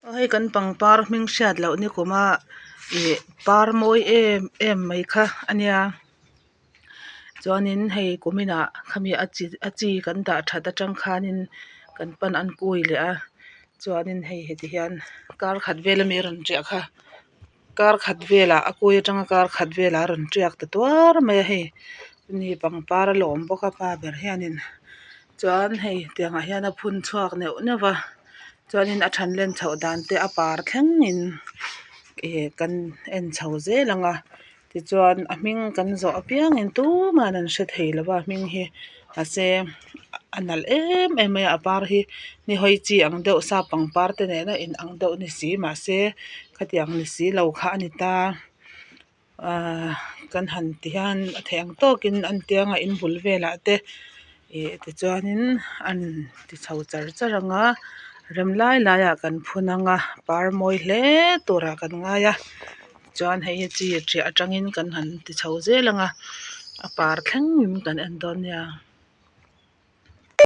Aw hei kan pangpar hming hriat loh ni kum a ih par mawi em em mai kha a nia chuanin hei kumin ah khami a chi a chi kan dah that atang khanin kan pan an kui leh a chuanin hei heti hian kar khat vel ami a rawn tiah kha kar khat velah a kui atanga kar khat velah a rawn tiak ta tuar mai a hei ni pangpar a lawm bawk a pa ber hianin chuan hei tiang ah hian a phun chhuak neuh neuh va chuanin a than len chhoh dan te a par thlengin ih kan en chho zel ang a tichuan a hming kan zawh apiangin tuman an hre thei lo va a hming hi mahse a nalh em em mai a a par hi nihawi chi ang deuh sap pangpar te nena in ang deuh ni si mahse khatiang ni silo kha a ni ta ahh kan han ti hian a theih ang tawkin an tia nga in bul velah te ih tichuanin an ti chho char char ang a rem lai lai ah kan phun ang a par mawi hle turah kan ngai a chuan hei hi chi tiah atangin kan han ti chho zel ang a a par thlengin kan en dawn nia.